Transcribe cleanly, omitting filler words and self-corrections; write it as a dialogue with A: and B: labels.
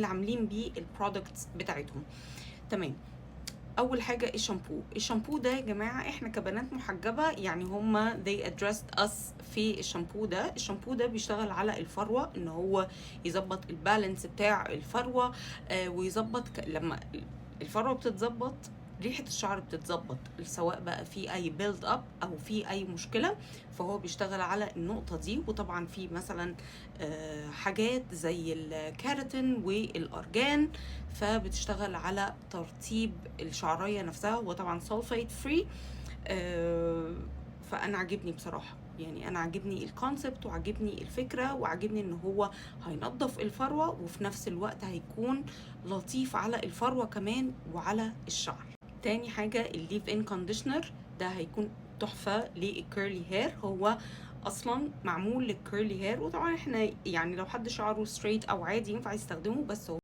A: اللي عاملين بيه ال products بتاعتهم. تمام. اول حاجة الشامبو. الشامبو ده يا جماعة احنا كبنات محجبه، يعني هما they addressed us في الشامبو ده. الشامبو ده بيشتغل على الفروه، ان هو يظبط ال balance بتاع الفروه، ويظبط لما الفروه بتتظبط ريحة الشعر بتتظبط، سواء بقى في اي build up او في اي مشكلة، فهو بيشتغل على النقطة دي. وطبعا في مثلا حاجات زي الكيراتين والارجان، فبتشتغل على ترطيب الشعرية نفسها. هو طبعا sulfate free. فانا عاجبني بصراحة، يعني انا عاجبني ال concept وعاجبني الفكرة وعاجبني ان هو هينظف الفروة، وفي نفس الوقت هيكون لطيف على الفروة كمان وعلى الشعر. تاني حاجة ال leave in conditioner، ده هيكون تحفة لل curly hair. هو اصلا معمول لل curly hair، وطبعا احنا يعني لو حد شعره straight او عادي ينفع يستخدمه، بس هو